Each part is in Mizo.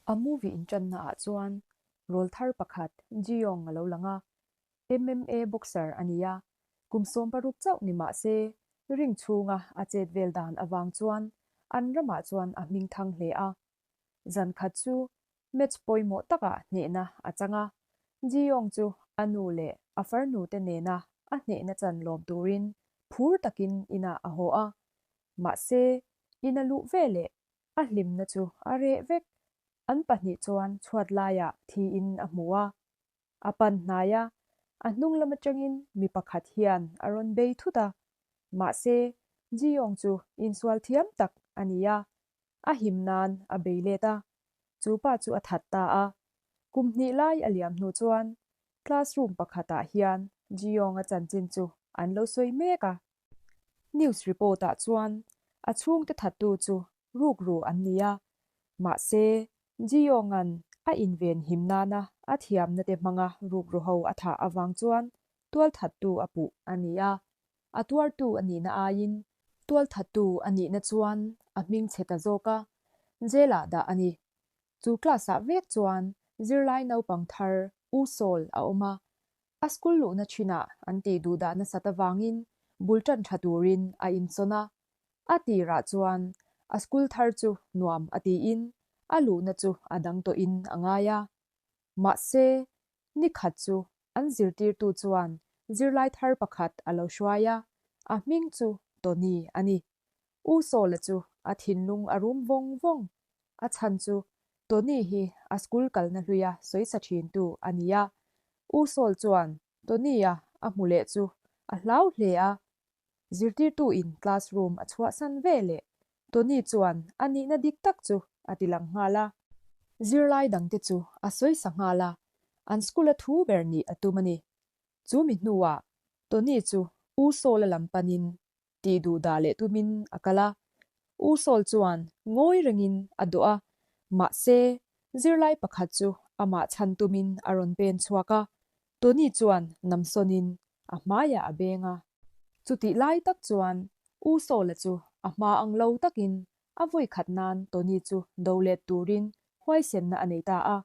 A movie inṭanna ah chuan rawlthar pakhat Ji-yong a lo lang a, MMA boxer a ni a, kum 16 chauh ni mah se ring chhunga a chet vel dan avang chuan an ramah chuan a hming thang hle a. Zan khat chu match pawimawh takah hnehna a chang a, Ji-yong chu a nu leh a farnu te nena a hnehna chan lawm turin phur takin inah a haw a, mahse in a luh veleh A hlimna chu a reh vek. An 2 chuan chhuat laiah thiin a hmu a. A pan hnai a, a hnung lam atangin mi pakhat hian a rawn bei thut a. Mahse, Ji-yong chu insual thiam tak a ni a, a him nan a bei let a. Chu pa chu a that ta a. Kum hnih lai a liam hnu chuan classroom pakhatah hian Ji-yong-a chanchin chu an lo sawi mek a. News report ah chuan a chhungte thattu chu rukru an ni a, mahse Ji-yong-a'n a inven him nana a thiamna te hmanga rukru ho a thah avang chuan tualthattu a puh a ni a, a tuartu a nihna aiin tualthattu a nihna chuan a hming chhe ta zawk a, jail ah dah a ni. Chu class ah vek chuan zirlai naupang thar U Sawl a awm a, A school luhna thinah an tih duh dah nasat avangin bul tan tha turin a insawn a. A tirah chuan a school thar chu nuam a tiin a luhna chu a dang tawhin a ngai a. Mahse, ni khat chu an zirtirtu chuan zirlai thar pakhat a lo hruai a, a hming chu Tony a ni. U Sawla chu a thinlung a rum vawng vawng. A chhan chu Tony hi a school kalna hluia sawisa thintu a ni a. U Sawl chuan Tony-a a hmu leh chu a hlau hle a. Zirtirtu in classroom a chhuahsan ve leh Tony chuan a nihna dik tak chu a ti lang nghal a. Zirlai dangte chu a sawisa nghal a, an school-a thu ber nih a tum a ni. Chu mi hnuah Tony chu U Sawla lam panin tih duh dah leh tumin a kal a. U Sawl chuan ngawi rengin a dawh a, mahse zirlai pakhat chu amah chhan tumin a rawn pen chhuak a, Tony chuan namsawnin a hmaiah a beng a. Chutih lai tak chuan U Sawla chu a hma ang lo takin a vawi khat nan Tony chu do let turin huaisenna a nei ta a,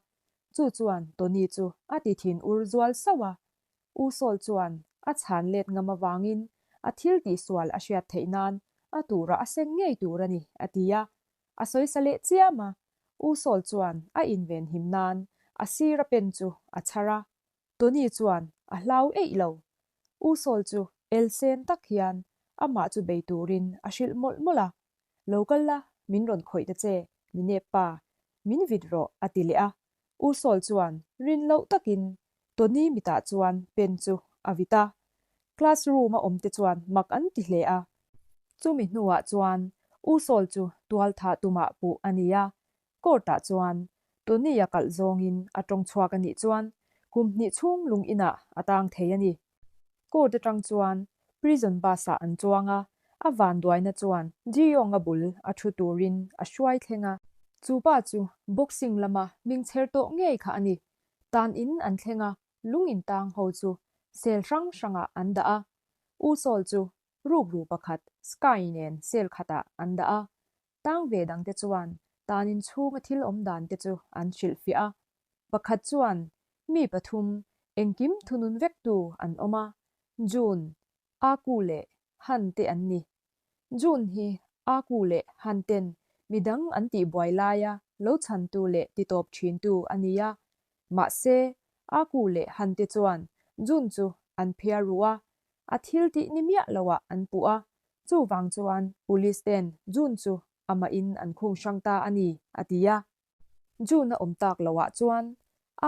chu chuan Tony chu a ti thin ur zual sauh a. U Sawl chuan a chhan let ngam avangin a thil tihsual a hriat theih nan a turah a seng ngei tur a ni, a ti a. A sawisa leh chiam a, U Sawl chuan a inven him nan a sir a pen chu a chhar a. Tony chuan a hlau eih lo. U Sawl chu el sen tak hian amah chu bei turin a hrilh mawlh mawlh a, Lo kal la, min rawn khawih ta che, mi nep pa. Min vit rawh, a ti leh a. U Sawl chuan rin loh takin Tony mitah chuan pen chu a vit a. Class room a awm te chuan mak an ti hle a. Chumi hnuah chuan U Sawl chu tual thah tumah puh a ni a. Court ah chuan Tony a kalh zawngin a tawng chhuak a nih chuan kum hnih chhung lung inah a tang thei a ni. Court atang chuan prison bus ah an chuang a, a vanduaina chuan Ji Yong-a bul a thu turin a hruai thleng a. Chu pa chu boxing lama hming chher tawh ngei kha a ni. Tan in an thleng a, lung in tang ho chu cell hrang hrangah an dah a. U Sawl chu rukru pakhat Sky nen cell khatah an dah a. Tang ve dangte chuan tan in chhunga thil awm dan te chu an hrilhfiah a. Pakhat chuan mi pathum engkim thunun vektu an awm a, June, Aku leh Han te an ni. June hi Aku leh Han ten midang an tihbuai laia lo chhantu leh titawp thintu a ni a. Mahse, Aku leh Han te chuan June chu an phiar ru a, a thil tih ni miah loah an puh a, chuvang chuan police ten June chu amahin an khung hrang ta a ni, a ti a. June a awm tak loah chuan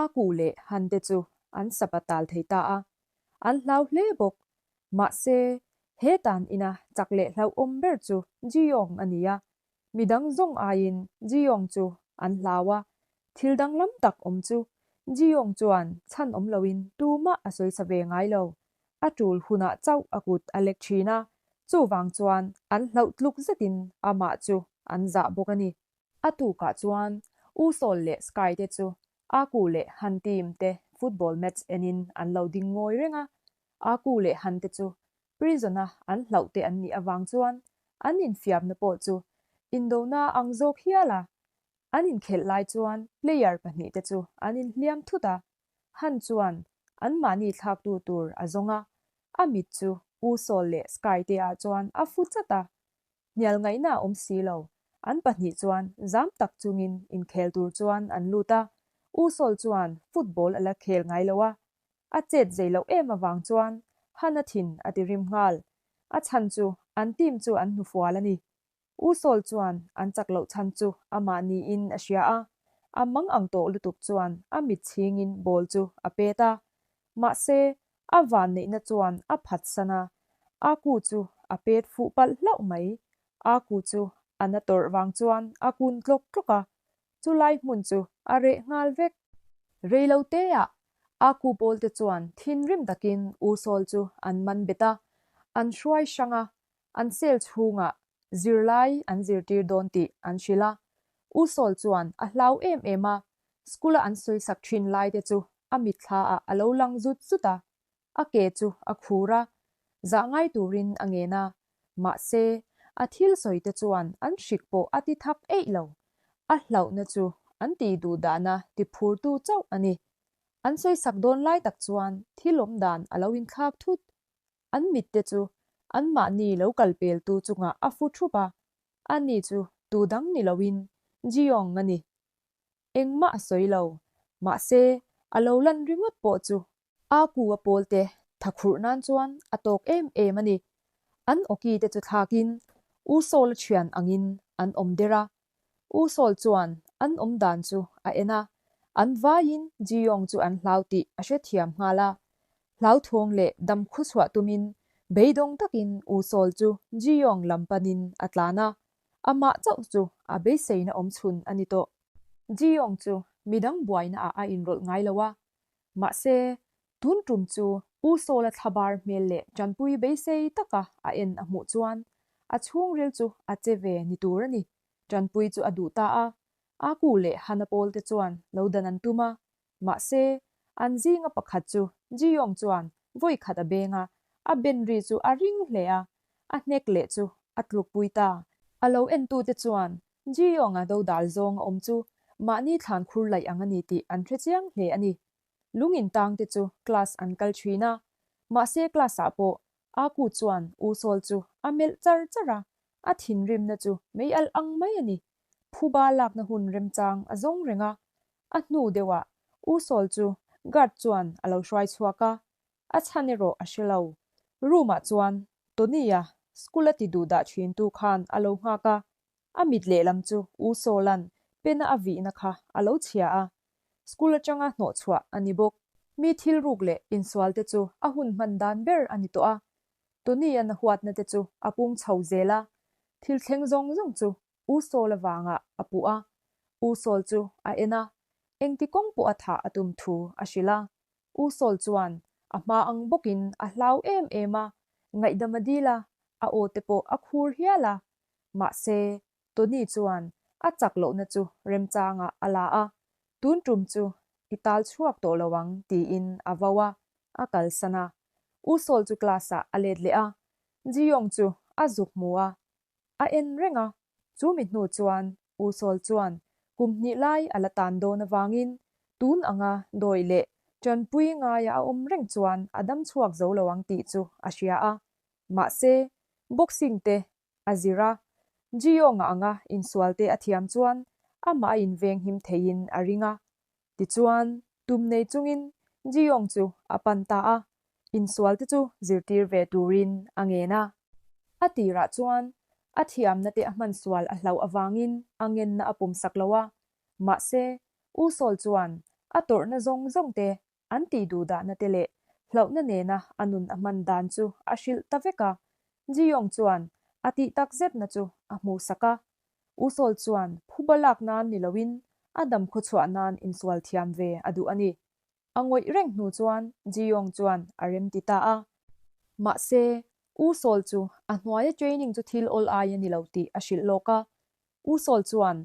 a kuh leh Han te chu an sapa tal thei ta a, an hlau hle bawk. Mahse, he tan ina chak leh hlauhawm ber chu Ji-yong a ni a, midang zawng aiin Ji-yong chu an hlau a, thil danglam tak awm chu Ji-yong chuan chhan awm loin tumah a sawisa ve ngai lo. A tul hunah chauh a kut a lek thin a, chuvang chuan an hlauh tluk zetin amah chu an zah bawk a ni. A tukah chuan U Sawl leh Sky te chu Aku leh Han team te football match enin an lo ding ngawi reng a. Aku leh Han te chu prison a an hlauh te an nih avang chuan an infiamna pawh chu indona ang zawk hial a. An inkhelh lai chuan player pahnihte chu an inhliam thut a, Han chuan anmahni thlaktu tur a zawng a, a mit chu U Sawl leh Sky te ah chuan a fu chat a. Hnial ngaihna a awm si lo, an pahnih chuan zam tak chungin inkhel tur chuan an lut a, U Sawl chuan football a la khel ngai lo a, a chet zei loh em avang chuan Han a thin a ti rim nghal. A chhan chu an team chu an hnufual a ni. U Sawl chuan an chak loh chhan chu amah niin a hria a, a mang ang tawh lutuk chuan a mit chhingin ball chu a pet a. Mahse, a vanneihna chuan a phatsan a, a ku chu a pet fuh palh hlauh mai. A ku chu a na tawrh vang chuan a kun tlawk tlawk a, chulai hmun chu a reh nghal vek. Reiloteah a ku pawlte chuan thinrim takin U Sawl chu an man bet a, an hruai hrang a, An cell chhungah zirlai an zirtir dawn tih an hrilh a. U Sawl chuan a hlau em em a, school-a an sawisak thin lai te chu a mitthla ah a lo lang zut zut a. A ke chu a khur a, zah ngai turin a ngen a. Mahse, a thil sawi te chuan an hrik pawh a ti thak eih lo. A hlauhna chu an tih duh dahna ti phurtu chauh a ni. An sawisak dawn lai tak chuan thil awm dan a lo inthlak thut. An mitte chu anmahni lo kal peltu chungah a fu thup a, ani chu tu dang ni loin Jiyong a ni. Engmah a sawi lo, mahse a lo lan ringawt pawh chu a ku a pawlte tha khurh nan chuan a tawk em em a ni. An awki te chu thlakin U Sawl-a thian angin an awm der a, U Sawl chuan an awm dan chu a en a, an vaiin Jiyong chu an hlau tih a hrethiam nghal a. Hlauthawng leh dam khuchhuah tumin beidawng takin U Sawl chu Jiyong lam panin a tlan a, amah chauh chu a beiseina awm chhun a ni tawh. Jiyong chu midang buaina ah a inrawlh ngai lo a, mahse tun tum chu U Sawla thlabar hmel leh tanpui beisei taka a en a hmuh chuan a chhungril chu a che ve ni tur a ni. Tanpui chu a duh ta a, a ku leh Hana pawl te chuan lo dan an tum a, mahse an zinga pakhat chu Jiyong chuan vawi khat a beng a, a ben ri chu a ring hle a, a hnek leh chu a tlukpui ta. A lo entute chuan Jiyong-a dodal zawng a awm chu mahni thlan khur laih ang a ni tih an hre chiang hle a ni. Lung intang te chu class an kal thin a, mahse class ah pawh A ku chuan U Sawl chu a melh char char a, a thinrimna chu mei alh ang mai a ni. Phuba lakna hun remchang a zawng reng a, a hnu deuhah U Sawl chu guard chuan a lo hruai chhuak a, a chhan erawh a hre lo. Room ah chuan Tony-a school a ti duh dah thintu khan a lo nghak a, a mit lehlam chu U Sawla'n pena a vihna kha a lo chhia a, School atanga hnawhchhuah a ni bawk. Mi thil ruk leh insual te chu a hun hman dan ber a ni tawh a. Tony-a'n a huatna te chu a pung chho zel a. Thil thleng zawng zawng chu U Sawl avangah a puh a. U Sawl chu a en a, engti kawng pawh a thah a tum thu a hrilh a. U Sawl chuan a hma ang bawkin a hlau em em a, ngaihdam a dil a, a aw te pawh a khur hial a. Mahse, Tony chuan a chak lohna chu remchangah a la a, Tun tum chu i tal chhuak tawh lo ang tiin a vo a, a kalsan a. U Sawl chu class ah a let leh a, Jiyong chu a zuk hmu a, a en reng a. Chu mi hnu chuan U Sawl chuan kum hnih lai a la tan dawn avangin tun anga dawi leh tanpui ngaia a awm reng chuan a dam chhuak zo lo ang tih chu a hria a. Mahse, boxing te a zir a, Jiyong-a anga insualte a thiam chuan amah a invenghim theiin a ring a. Tichuan, tum nei chungin Jiyong chu a pan ta a, insualte chu zirtir ve turin a ngen a. A tirah chuan a thiamna te a hman sual a hlauh avangin a ngenna a pawmsak lo a, mahse, U Sawl chuan a tawrhna zawng zawng te An tih duh dahna te leh hlauhna nena a nun a hman dan chu a hrilh ta vek a. Jiyong chuan a tih tak zetna chu a hmuhsak a. U Sawl chuan phuba lak nan ni loin a dam khawchhuah nan insual thiam ve a duh a ni. A ngawih reng hnu chuan Jiyong chuan a remti ta a. Mahse, U Sawl chu a hnuaia training chu thil awl ai a ni lo tih a hrilh lawk a. U Sawl chuan,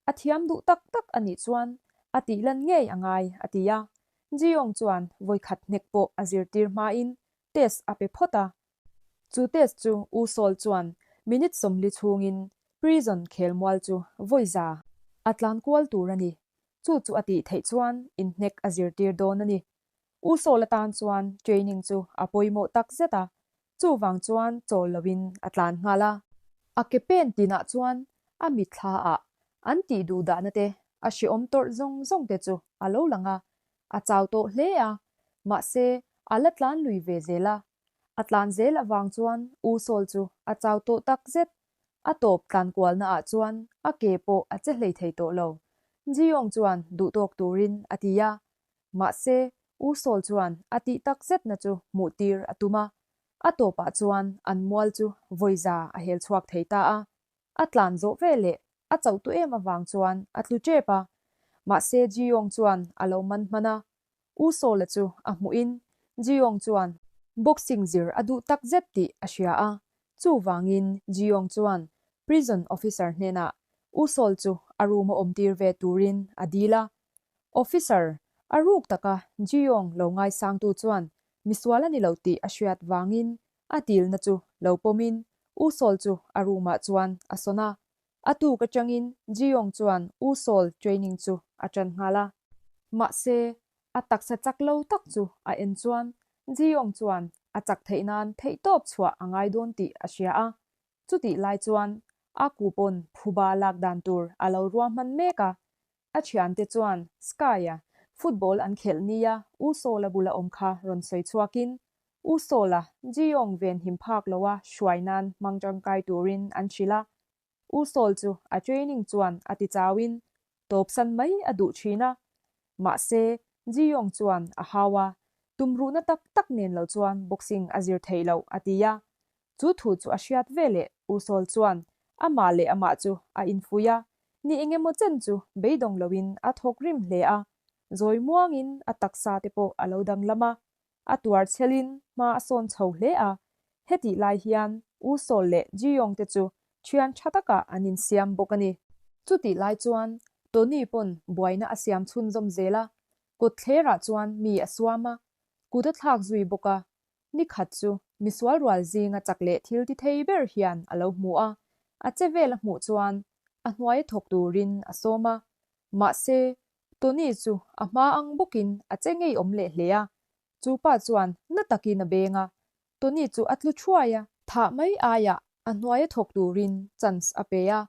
A thiam duh tak tak a nih chuan a tih lan ngei a ngai, a ti a. Jiyong chuan vawikhat hnek pawh a zirtir hmain test a pe phawt a. Chu test chu U Sawl chuan minute 40 chhungin prison khelmual chu vawiza. A tlan kual tur a ni. Chu chu a tih theih chuan inhnek a zirtir dawn a ni. U Sawl atan chuan training chu a pawimawh tak zet a, chuvang chuan chawl loin a tlan nghal a. A ke pen tinah chuan a mitthla ah an tih duh dahna te, a hrehawm tawrh zawng zawng te chu a lo lang a, a chau tawh hle a, mahse a la tlan lui ve zel a. A tlan zel avang chuan U Sawl chu a chau tawh tak zet. A tawp tlan kualna ah chuan a ke pawh a che hlei thei tawh lo. Ji-yong chuan duhtawk turin a ti a. Mahse, U Sawl chuan a tih tak zetna chu hmuh tir a tum a. A tawpah chuan an mual chu vawiza a hel chhuak thei ta a. A tlan zawh ve leh a chauh tu em avang chuan a tlu tep a. Mahse Ji-yong chuan a lo man hman a. U Sawla chu a hmuhin Ji-yong chuan boxing zir a duh tak zet tih a hria a. Chuvangin Ji-yong chuan prison officer hnenah U Sawl chu a room a awmtir ve turin a dil a. Officer, a ruk taka Ji-yong lo ngaisangtu chuan misual a ni lo tih a hriat vangin a dilna chu lo pawmin U Sawl chu a room ah chuan a sawn a. A tuk atangin Ji-yong chuan U Sawl training chu a tan nghal a. Mahse, a taksa chak lo tak chu a en chuan Ji-yong chuan a chak theih nan theihtawp chhuah a ngai dawn tih a hria a. Chutih lai chuan a ku pawn phuba lak dan tur a lo ruahman mek a. A thiante chuan Sky-a football an khelh nia U Sawl-a bula awm kha rawn sawi chhuakin U Sawl-a Ji-yong ven him phak loa hruai nan hmang tangkai turin an hrilh a. U Sawl chu a training chuan a ti chauin tawpsan mai a duh thin a. Mahse, Ji-yong chuan a hau a, tumruhna tak tak nen lo chuan boxing a zir theih loh a ti a. Chu thu chu a hriat veleh U Sawl chuan amah leh amah chu a infuih a, ni engemaw chen chu beidawng loin a thawk rim hle a, zawi muangin a taksa te pawh a lo danglam a. A tuar chhelin hma a sawn chho hle a, hetih lai hian U Sawl leh Ji Yong te chu thian tha takah an insiam bawk a ni. Chutih lai chuan Tony pawn buaina a siam chhunzawm zel a, kut thlerah chuan mi a suam a, kut a thlak zui bawk a. Ni khat chu misual rual zinga chak leh thil ti thei ber hian a lo hmu a, a che vel a hmuh chuan a hnuai thawk turin a sawm a, mahse Tony chu a hma ang bawkin a che ngeiawm leh hle a, chu pa chuan na takin a beng a, Tony chu a tlu thuai a. Thah mai aiah a hnuaia thawk turin chance a pe a,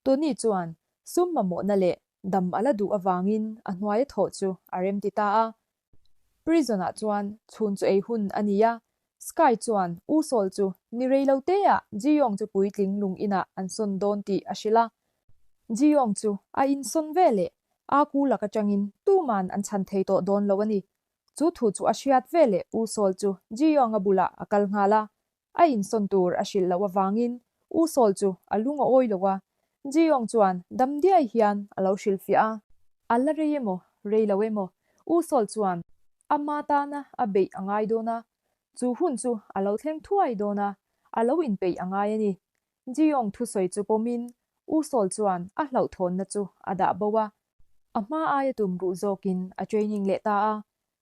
Tony chuan sum mamawhna leh dam a la duh avangin a hnuaia thawh chu a remti ta a. Prison-ah chuan chhun chu ei hun a ni a, Sky chuan U Sawl chu ni rei lo teah Ji-yong chu puitling lung inah an sawn dawn tih a hrilh a. Ji-yong chu a insawn ve leh a ku lak atangin tuman an chhan thei tawh dawn lo a ni. Chu thu chu a hriat ve leh U Sawl chu Ji-yong-a bulah a kal nghal a. A insawn tur a hrilh loh avangin U Sawl chu a lung a awi lo a. Ji-yong chuan dam diai hian a lo hrilhfiah a. A la rei emaw, rei lo emaw, U Sawl chuan ama tana a beih a ngai dawn a, chu hun chu a lo thleng thuai dawn a, a lo inpeih a ngai a ni. Ji-yong thusawi chu pawmin U Sawl chuan a hlauhthawnna chu a dah bo a, a hma aia tum ruh zawkin a training leh ta a.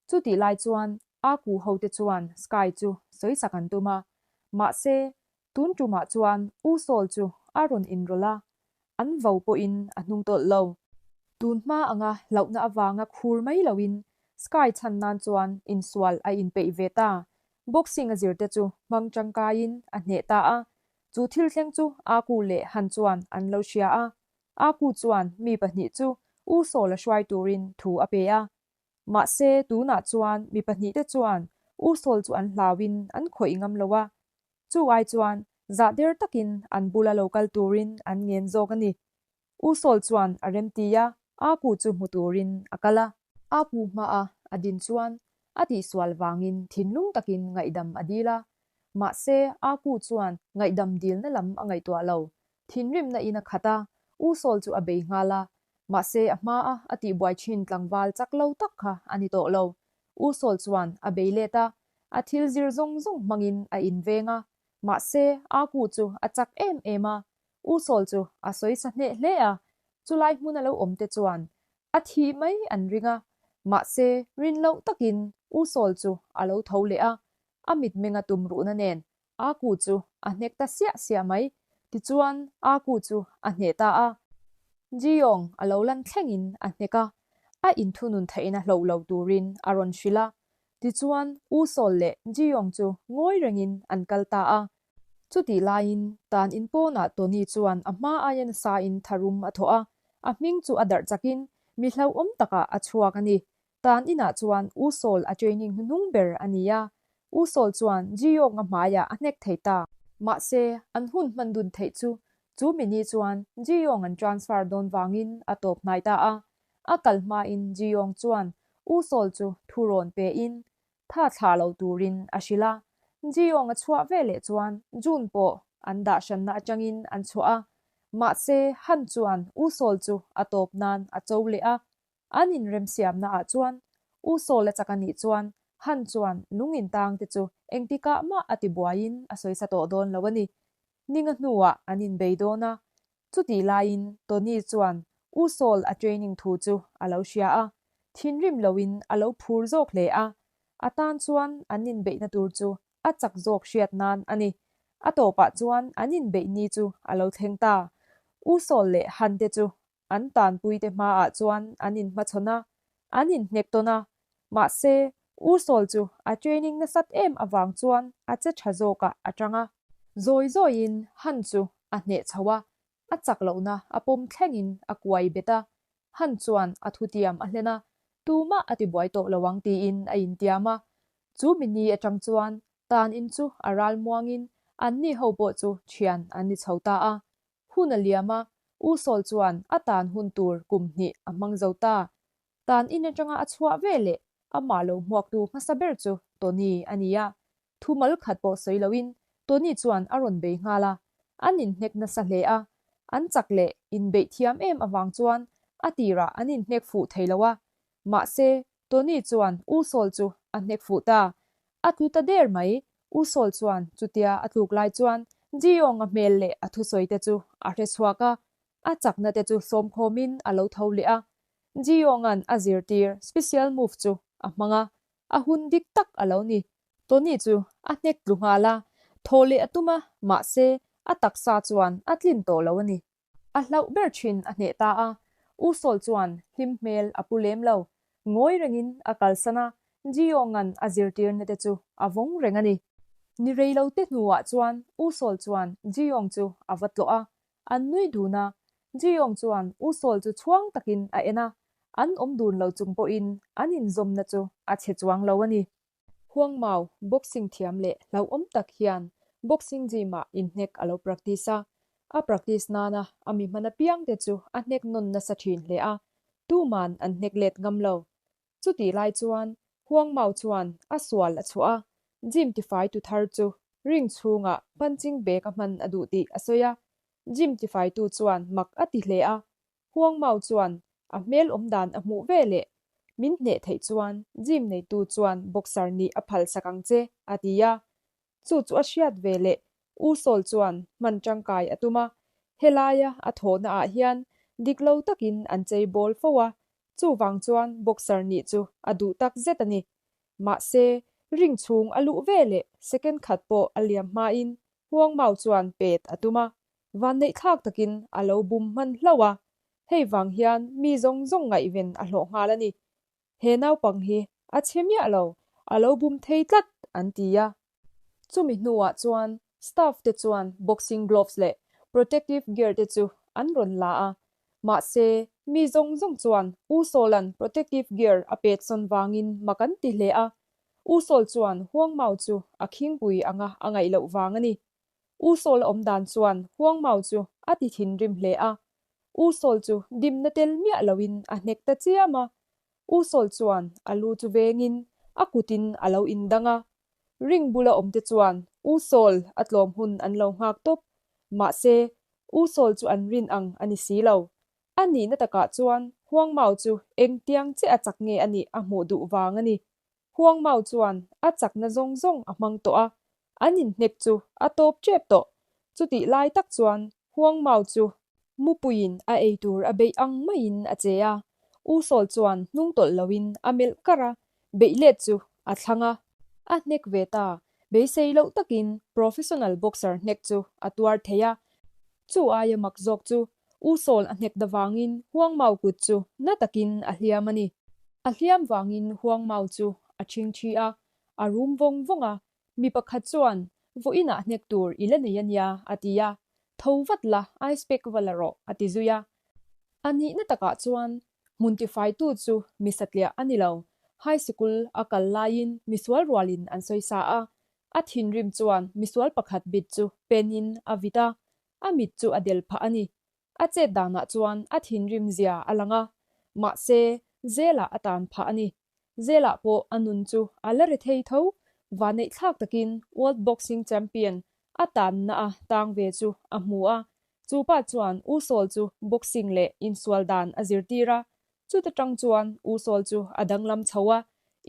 Chutih lai chuan a ku hote chuan Sky chu sawisak an tum a, mahse tun tumah chuan U Sawl chu a rawn inrawlh a, an vo pawhin a hnung tawlh lo. Tun hma anga hlauhna avanga khur mai loin Sky chhan nan chuan insual a inpeih ve ta. Boxing a zirte chu hmang tangkaiin a hneh ta a, chu thil thleng chu Aku leh Han chuan an lo hria a. Aku chuan mi pahnih chu U Sawl a hruai turin thu a pe a. Mahse, tunah chuan mi pahnihte chuan U Sawl chu an hlauin an khawih ngam lo a. Chu ai chuan zah der takin an bula lo kal turin an ngen zawk a ni. U Sawl chuan a remti a, Aku chu hmu turin a kal a. Aku hmaa a din chuan a tihsual vangin thinlung takin ngaihdam a dil a. Mahse, Aku chuan ngaihdam dilna lam a ngaihtuah lo. Thinrimna in a khat a, U Sawl chu a bei nghal a. Mahse, a hmaa a tihbuai thin tlangval chak lo tak kha a ni tawh lo. U Sawl chuan a bei let a, a thil zir zawng zawng hmangin a inveng a. Mahse, Aku chu a chak em em a, U Sawl chu a sawi sa hneh hle a, chulai hmun a lo awm te chuan a thih mai an ring a, mahse rin loh takin U Sawl chu a lo tho leh a, a mitmeng a tum ruhna nen A ku chu a hnek ta siah siah mai, tichuan A ku chu a hneh ta a. Ji-yong a lo lan thlengin a hnek a, a inthunun theihna hloh lo turin a rawn hrilh a. Tichuan, U Sol leh Ji-yong chu ngawi rengin an kal ta a. Chutih laiin tan in pawnah Tony chuan a hma aia nasain tharum a thawh a, a hming chu a darh chakin mi hlauhawm takah a chhuak a ni. Tan inah chuan U Sol a training hnuhnung ber a ni a, U Sol chuan Ji-yong-a hmaiah a hnek thei ta. Mahse, an hun hman dun theih chu chu mi ni chuan Ji-yong an transfer dawn vangin a tawp hnai ta a. A kal hmain Ji-yong chuan U Sol chu thu rawn pein Tha thlah lo turin a hrilh a. Ji-yong a chhuah ve leh chuan Jun pawh an dah hranna atangin an chhuah a. Mahse, Han chuan U Sol chu a tawp nan a cho leh a. An inremsiamna ah chuan U Sol a chak a nih chuan Han chuan lung intang te chu engtikah mah a ti buaiin a sawisa tawh dawn lo a ni. Ninga hnuah an inbei dawn a. Chutih laiin Tony chuan U Saul a training thu chu a lo hria a, thinrim loin a lo phur zawk hle a, a tan chuan an inbeihna tur chu a chak zawk hriat nan a ni. A tawpah chuan an inbeih ni chu a lo thleng ta. U Saul leh Han te chu an tanpuite hmaah chuan an inhmachhawn a, an inhnek tawn a. Mahse, U Saul chu a training nasat em avang chuan a che tha zawkah a tang a. Zawi zawiin Han chu a hneh chho a, a chak lohna a pawm thlengin a kuai bet a. Han chuan a thutiam a hlen a, tumah a tibuai tawh lo ang tiin a intiam a. Chu mi ni atang chuan tan in chu a ral muangin anni ho pawh chu thian an ni chho ta a. Hun a liam a, U Sawl chuan a tan hun tur kum hnih a hmang zo ta. Tan in atanga a chhuah ve leh amah lo hmuaktu hmasa ber chu Tony a ni a. Thumal khat pawh sawi loin Tony chuan a rawn bei nghal a. An inhnek nasa hle a, an chak leh inbeih thiam em avang chuan a tirah an inhnek fuh thei lo a. Mahse, Tony chuan U Sawl chu a hnek fuh ta. A tlu ta der mai. U Sawl chuan chutia a tluk lai chuan Ji-yong-a hmel leh a thusawi te chu a hre chhuak a, a chakna te chu sawmkhawmin a lo tho leh a. Ji-yong-a'n a zirtir special move chu a hmang a, a hun dik tak a lo ni. Tony chu a hnek tlu nghal a, thaw leh a tum a, mahse a taksa chuan a tlin tawh lo a ni. A hlauh ber thin a hneh ta a, U Sawl chuan hlim hmel a pu lem lo. Ngawi rengin a kalsan a, Ji-yong-a'n a zirtirna te chu a vawng reng a ni. Ni rei lo te hnuah chuan U Sawl chuan Ji-yong chu a va tlawh a, an nui dun a. Ji-yong chuan U Sawl chu chhuang takin a en a, an awm dun lo chung pawhin an inzawmna chu a chhe chuang lo a ni. Huang Mao, boxing thiam leh hlauhawm tak hian boxing gym-ah inhnek a lo practice a. A practice nana a mi hman apiang te chu a hnek nawn nasa thin hle a, tuman an hnek let ngam lo. Chutih lai chuan Huang Mao chuan a sual a chhuah a, gym tifaitu thar chu ring chhungah punching bag a hman a duh tih a sawi a. Gym tifaitu chuan mak a ti hle a, Huang Mao chuan a hmel awm dan a hmuh ve leh, Min hneh theih chuan gym neitu chuan boxer nih a phal sak ang che, a ti a. Chu chu a hriat ve leh U Sawl chuan hman tangkai a tum a, helaia a thawhna ah hian dik lo takin an chei bawl fo a, chuvang chuan boxer nih chu a duh tak zet a ni. Mahse, ring chhung a luh ve leh second khat pawh a liam hmain Huang Mao chuan pet a tum a, Vanneih thlak takin a lo bum hman hlauh a, hei vang hian mi zawng zawng ngaihven a hlawh nghal a ni. He naupang hi a chhe miah lo, a lo bum thei tlat, an ti a. Chumi hnuah chuan staff te chuan boxing gloves leh protective gear te chu an rawn la a, mahse mi zawng zawng chuan U Sawla'n protective gear a pet sawn vangin mak an ti hle a, U Sawl chuan Huang Mao chu a khingpui anga a ngaih loh vang a ni. U Sawl a awm dan chuan Huang Mao chu a ti thinrim hle a. U Sawl chu dimna tel miah loin a hnek ta chiam a. U Sawl chuan a lu chu vengin a kutin a lo indang a. Ring bula awmte chuan U Sawl a tlawm hun an lo nghak tawp. Mahse, U Sawl chu an rin ang a ni si lo. A nihna takah chuan Huang Mao chu engtiang che a chak nge a nih a hmuh duh vang a ni. Huang Mao chuan a chakna zawng zawng a hmang tawh a, an inhnek chu a tawp tep tawh. Chutih lai tak chuan Huang Mao chu mupuiin a ei tur a beih ang maiin a che a, U Sawl chuan hnung tawlh loin a melh kar a, beih let chu a thlang a. A hnek ve ta, beisei loh takin professional boxer hnek chu a tuar thei a, chu aia mak zawk chu. U Sawl a hnek davangin Huang Mau kut chu na takin a hliam a ni. A hliam vangin Huang Mau chu a ṭhingṭhi a, a rum vawng vawng a. Mi pakhat chuan, Vawiinah hnek tur i la nei a nia, a ti a. Tho vat la, ice pack va la rawh, a ti zui a. A nihna takah chuan hmun tifaitu chu mi satliah a ni lo. High sikul a kal laiin misual rualin an sawisa a. A thinrim chuan misual pakhat bit chu pen-in a vit a, a mit chu a del phah a ni. A chet danah chuan a thinrim zia a lang a, mahse Zela a tan phah a ni. Zela pawh a nun chu a la re thei tho, vanneih thlak takin World Boxing Champion a tanna a tang ve chu a hmu a, chu pa chuan U Sawl chu boxing leh insual dan a zirtir a, chuta tang chuan U Sawl chu a danglam chho a,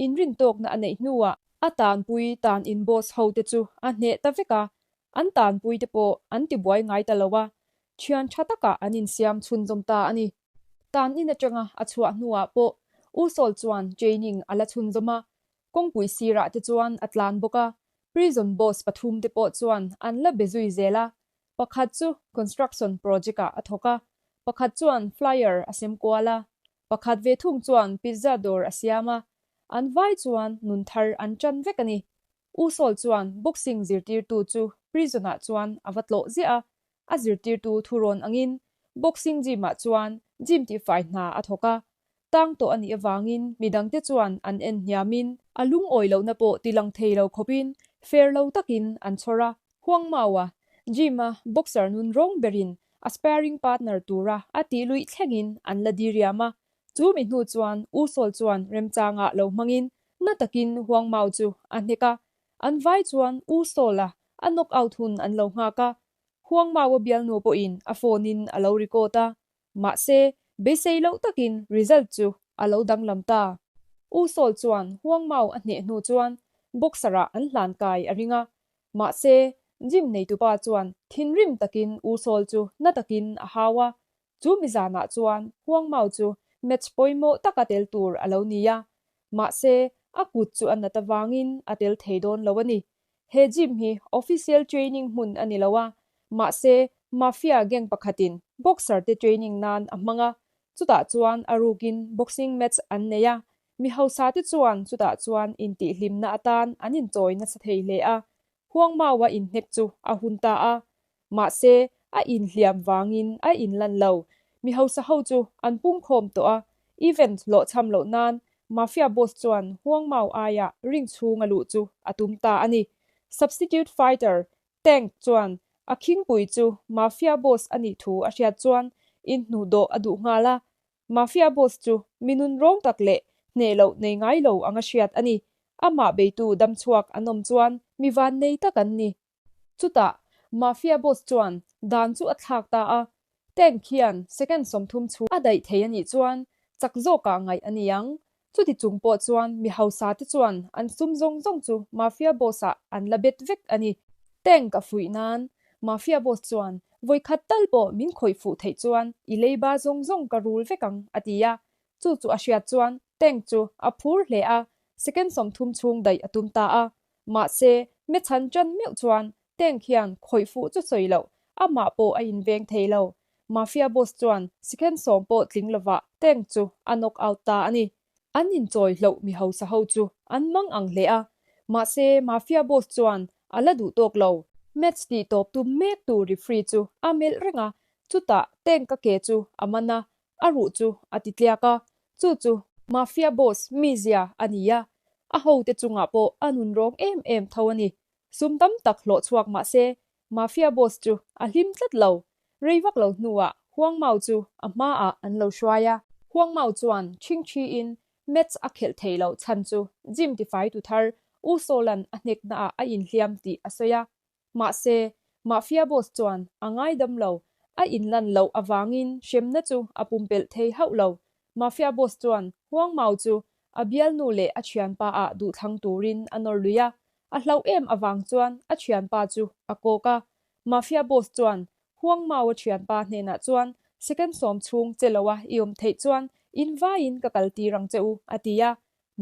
inrintawkna a neih hnuah a tanpui tan in boss ho te chu a hneh ta vek a, an tanpui te pawh an tibuai ngai ta lo a, thian tha takah an insiam chhunzawm ta a ni. Tan in atanga a chhuah hnuah pawh U Sawl chuan training a la chhunzawm a, kawngpui sirah te chuan a tlan bawk a, prison boss pathum te pawh chuan an la be zui zel a, pakhat chu construction project ah a thawk a, pakhat chuan flyer a sem kual a, pakhat ve thung chuan pizza dawr a siam a, an vai chuan nun thar an tan vek a ni. U Sawl chuan boxing zirtirtu chu prison ah chuan a va tlawh ziah a, A zirtirtu thurawn angin boxing gym-ah chuan gym tihfai hna a thawk a, tang tawh a nih avangin midangte chuan an en hniamin, a lungawi lohna pawh tilang thei lo khawpin fair lo takin an chhawr a, Huang Mao-a gym-a boxer nun rawng berin a sparring partner tura a tih luih thlengin an la diriam a, chu mi hnu chuan U Sawl chuan remchangah lo hmangin na takin Huang Mao chu a hnek a, An vai chuan U Sawla a knock out hun an lo nghak a, Huang Maua bialnu pawhin a phone in a lo record a, mahse beisei loh takin result chu a lo danglam ta. U Sawl chuan Huang Mau a hneh hnu chuan boxer ah an hlan kai a ring a, mahse gym neitupa chuan thinrim takin U Sawl chu na takin a hau a, Chu mi zanah chuan Huang Mau chu match pawimawh taka tel tur a lo ni a, mahse a kut chu a nat avangin a tel thei dawn lo a ni. He gym hi official training hmun a ni lo a, mahse mafia gang pakhatin boxer te training nan a hmang a, chutah chuan a rukin boxing match an nei a, mi hausa te chuan chutah chuan intihhlimna atan an inchawi nasa thei hle a, Huang Mau-a inhnek chu a hun ta a, Mahse, a inhliam vangin a inlan lo. Mi hausa ho chu an pungkhawm tawh a, event hlawhchham loh nan Mafia boss chuan Huang Mao aia ring chhung a luh chu a tum ta a ni. Substitute fighter Tank chuan a khingpui chu Mafia boss a nih thu a hriat chuan inhnuhdawh a duh nghal a. Mafia boss chu mi nun rawng tak leh hneh loh nei ngai lo anga hriat a ni. Amah beitu damchhuak an awm chuan mi vannei tak an ni. Chutah, Mafia boss chuan dan chu a thlak ta a, Tank hian second 30 chhung a daih thei a nih chuan chak zawkah ngaih a ni ang. Chuti chung pawh chuan mi hausa te chuan an sum zawng zawng chu Mafia boss ah an la bet vek a ni. Tank a fuih nan Mafia boss chuan vawikhat tal pawh min khawih fuh theih chuan i leiba zawng zawng ka rul vek ang a ti a. Chu chu a hriat chuan Tank chu a phur hle a, second 30 chhung daih a tum ta a. Mahse, Mechhan ṭan meuh chuan Tank hian khawih fuh chu sawi loh, amah pawh a inveng thei lo. Mafia boss chuan second 10 pawh tling lovah Tank chu a knock out ta a ni. An inchawi hloh mi hausa ho chu an mang ang hle a. Mahse, Mafia boss chuan a la duh tawk lo. Match tih tawp tum mek tu referee chu a melh reng a, chutah Tank a ke chu a man a, A ruh chu a ti tliak a, chu chu Mafia boss mizia a ni a, a hote chungah pawh a nun rawng em em tho a ni. Sum tam tak hlawh chhuak mah se, Mafia boss chu a hlim tlat lo. Rei vak lo hnuah Huang Mao chu a hmaah an lo hruai a. Huang Mao chuan chhingchhiin match a khelh thei loh chhan chu gym tifaitu thar U Sawlan a hneknaah a inhliam tih a sawi a. Mahse, Mafia boss chuan a ngaidam lo, a inlan loh avangin hremna chu a pumpelh thei hauh lo. Mafia boss chuan Huang Mao chu a bialnu leh a thianpa ah duhthlang turin a nawr lui a, a hlauh em avang chuan a thianpa chu a kawk a. Mafia boss chuan Huang Mao a thianpa hnenah chuan second 10 chhung che loa i awm theih chuan in vaiin ka kal tir ang che u a ti a.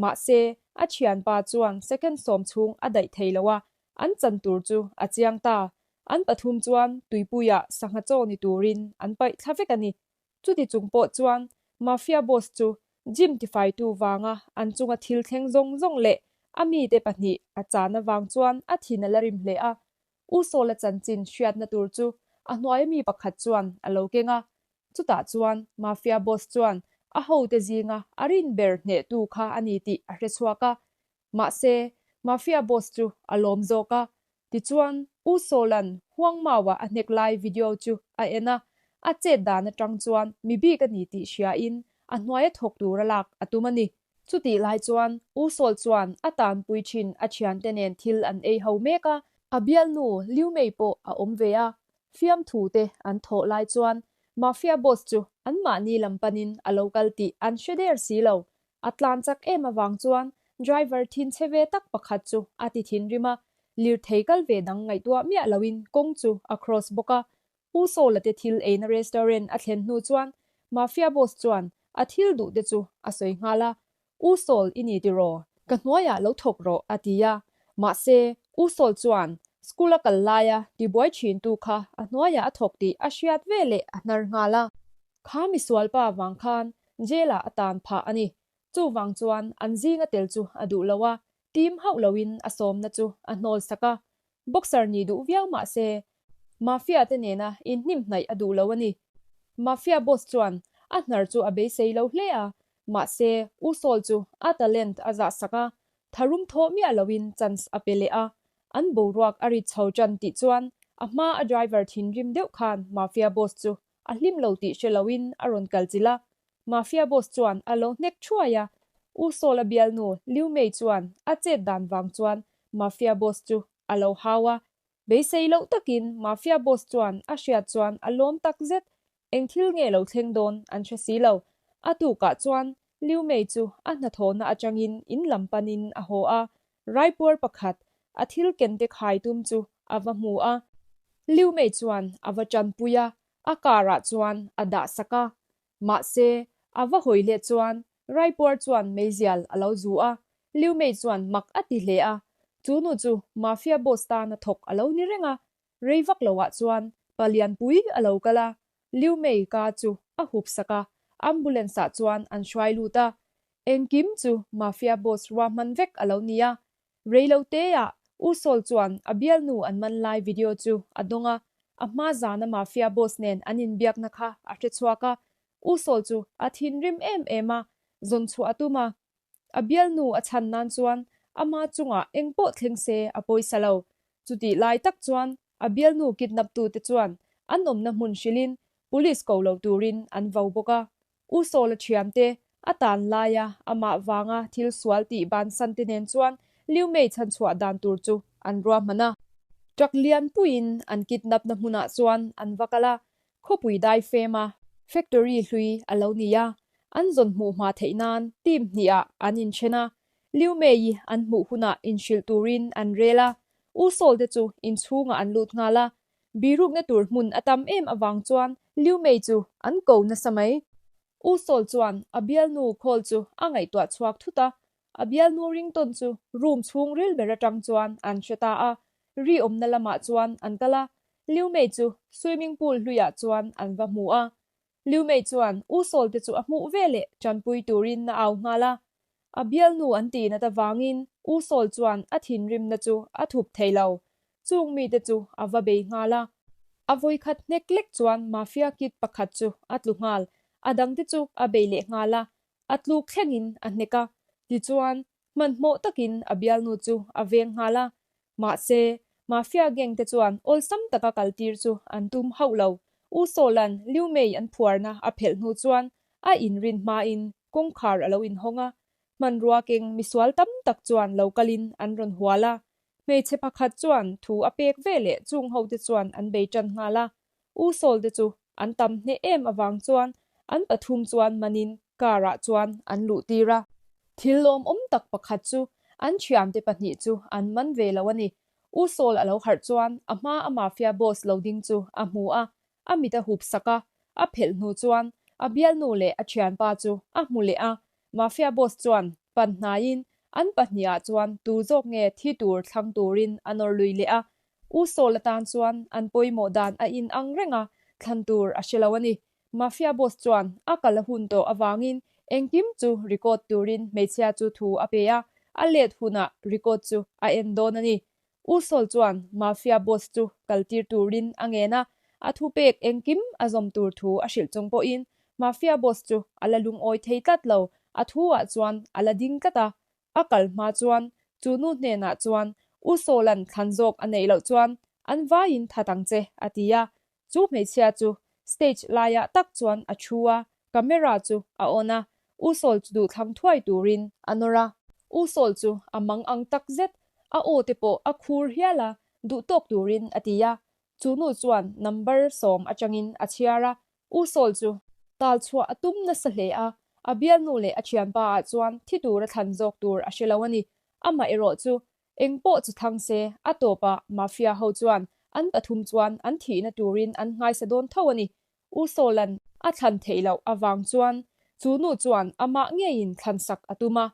Mahse, a thianpa chuan second 10 chhung a daih thei lo a, An chan tur chu a chiang ta. An pathum chuan tuipuiah sangha chaw ni turin an paih thla vek a ni. Chuti chung pawh chuan Mafia boss chu gym tifaitu vanga an chunga thil thleng zawng zawng leh a mite pahnih a chan avang chuan a thin a la rim hle a. U Sawla chanchin hriatna tur chu a hnuaia mi pakhat chuan a lo keng a. Chutah chuan Mafia boss chuan a hote zinga a rin ber hnehtu kha a ni tih a hre chhuak a. Mahse, Mafia boss chu a lawm zawk a. Tichuan, U Sawla'n Huang Maua a hnek lai video chu a en a, a chet dan atang chuan mi bik a ni tih hriain a hnuaia thawk tura lak a tum a ni. Chutih lai chuan U Sawl chuan a tanpui thin a thiante nen thil an ei ho mek a, a bialnu Liu Mei pawh a awm ve a, fiamthu te an thawh lai chuan Mafia boss chu anmahni lam panin a lo kal tih an hre der si lo. A tlan chak em avang chuan driver thinchhe ve tak pakhat chu a ti thinrim a, lirthei kal ve dang ngaihtuah miah loin kawng chu a cross bawk a, U Sawla te thil eina restaurant a thlen hnu chuan Mafia boss chuan a thil duh te chu a sawi nghal a, U Sawl i ni tiraw? Ka hnuaiah lo thawk rawh a ti a, mahse U Sawl chuan school a kal laia tibuai thintu kha a hnuaiah a thawk tih a hriat veleh a hnar nghal a. Kha misualpa vang khan jail ah a tan phah a ni. Chuvang chuan an zinga tel chu a duh lo a, team hauh loin a sawmna chu a hnawl sak a. Boxer nih duh viau mah se, Mafia te nena inhnim hnaih a duh lo a ni. Mafia boss chuan a hnar chu a beisei lo hle a, mahse U Sawl chu a talent a zah sak a, tharum thawh miah loin chance a pe leh a. An boruak a rit chho tan tih chuan a hma a driver thinrim deuh khan Mafia boss chu a hlim lo tih hre loin a rawn kal chilh a. Mafia boss chuan a lo hnek thuai a, U Sawla bialnu Liu Mei chuan a chet dan vang chuan Mafia boss chu a lo hau a. Beisei loh takin Mafia boss chuan a hriat chuan a lawm tak zet, eng thil nge lo thleng dawn an hre si lo. A tukah chuan Liu Mei chu a hnathawhna atangin in lam panin a haw a, Raipuar pakhat a thil kente khai tum chu a va hmu a. Liu Mei chuan a va tanpui a, a car ah chuan a dah sak a. Mahse, a va hawi leh chuan Raipuar chuan meizial a lo zu a, Liu Mei chuan mak a ti hle a. Chu nu chu Mafia boss tana thawk a lo ni reng a, rei vak lo ah chuan palianpui a lo kal a, Liu Mei ka chu a hup sak a, ambulance ah chuan an hruai lut a. Engkim chu Mafia boss ruahman vek a lo ni a, Reiloteah U Sawl chuan a bialnu an man lai video chu a dawng a, a hma zana Mafia boss nen an inbiakna kha a hre chhuak a. U Sawl chu a thinrim em em a, zawn chhuah a tum a. A bialnu a chhan nan chuan ama chungah engpawh thleng se a pawisa lo. Chutih lai tak chuan a bialnu kidnap tute chuan an awmna hmun hrilhin police ko lo turin an vo bawk a. U Sawla thiante a tan laia amah vanga thil sual tih bansan te nen chuan Liu Mei chhanchhuah dan tur chu an ruahman a. Truck lian puiin an kidnap na hmunah chuan an va kal a, khawpui dai fema factory hlui a lo ni a, an zawn hmuh hma theih nan team hnihah an inthen a, Liu Mei-i an hmuh hunah inhrilh turin an rel a, U Sawl te chu inchhungah an lut nghal a, Birukna tur hmun a tam em avang chuan Liu Mei chu an ko nasa mai. U Sawl chuan a bialnu call chu a ngaihtuah chhuak thut a, a bialnu ringtawn chu room chhung ril ber atang chuan an hre ta a, ri awmna lamah chuan an kal a, Liu Mei chu swimming pool hluiah chuan an va hmu a. Liu Mei chuan U Sawl te chu a hmuh veleh tanpui turin a au nghal a, A bialnu an tih nat avangin U Sawl chuan a thinrimna chu a thup thei lo. Chung mite chu a va bei nghal a. A vawikhat hnek lek chuan Mafia kid pakhat chu a tlu nghal. A dangte chu a bei leh nghal a. A tluk thlengin a hnek a. Tichuan, hmanhmawh takin a bialnu chu a veng nghal a. Mahse, Mafia gang te chuan awlsam taka kaltir chu an tum hauh lo. U Sawla'n Liu Mei an phuarna a phelh hnu chuan a inrin hmain kawngkhar a lo inhawng a, hmanrua keng misual tam tak chuan lo kalin an rawn hual a. Hmeichhe pakhat chuan thu a pek veleh chung hote chuan an bei tan nghal a. U Sawl te chu an tam hneh em avang chuan an pathum chuan manin car ah chuan an luh tir a. Thil lawmawm tak pakhat chu an thiante pahnih chu an man ve lo a ni. U Sawl a lo harh chuan a hma a mafia boss lo ding chu a hmu a, a mit a hup sak a, a phelh hnu chuan a bialnu leh a thianpa chu a hmu leh a, mafia boss chuan pan hnaiin an pahnih ah chuan tu zawk nge thi tur thlang turin a nawr lui leh a. U Saul atan chuan an pawimawh dan a in ang reng a, thlan tur a hre lo a ni. Mafia boss chuan a kal a hun tawh avangin engkim chu record turin hmeichhia chu thu a pe a, a let hunah record chu a en dawn a ni. U Saul chuan Mafia boss chu kaltir turin a ngen a, a thupek engkim a zawm tur thu a hrilh chung pawhin Mafia boss chu a la lungawi thei tlat lo, a thu ah chuan a la ding tlat a, A kal hma chuan chu nu hnenah chuan U Sawla'n thlan zawk a neih loh chuan an vaiin that ang che a ti a. Chu hmeichhia chu stage laiah tak chuan a thu a, camera chu a on a, U Sawl chu duhthlang thuai turin a nawr a. U Sawl chu a mang ang tak zet, a aw te pawh a khur hial a, duh tawk turin a ti a. Chu nu chuan number sawm atangin a chhiar a, U Sawl chu tal chhuah a tum nasa hle a, a bialnu leh a thianpa ah chuan thi tura thlan zawk tur a hre lo a ni. Amah erawh chu eng pawh chu thlang se, a tawpah Mafia ho chuan an pathum chuan an thihna turin an nghaisa dawn tho a ni. U Sawla'n a thlan theih loh avang chuan chu nu chuan amah ngeiin thlan sak a tum a,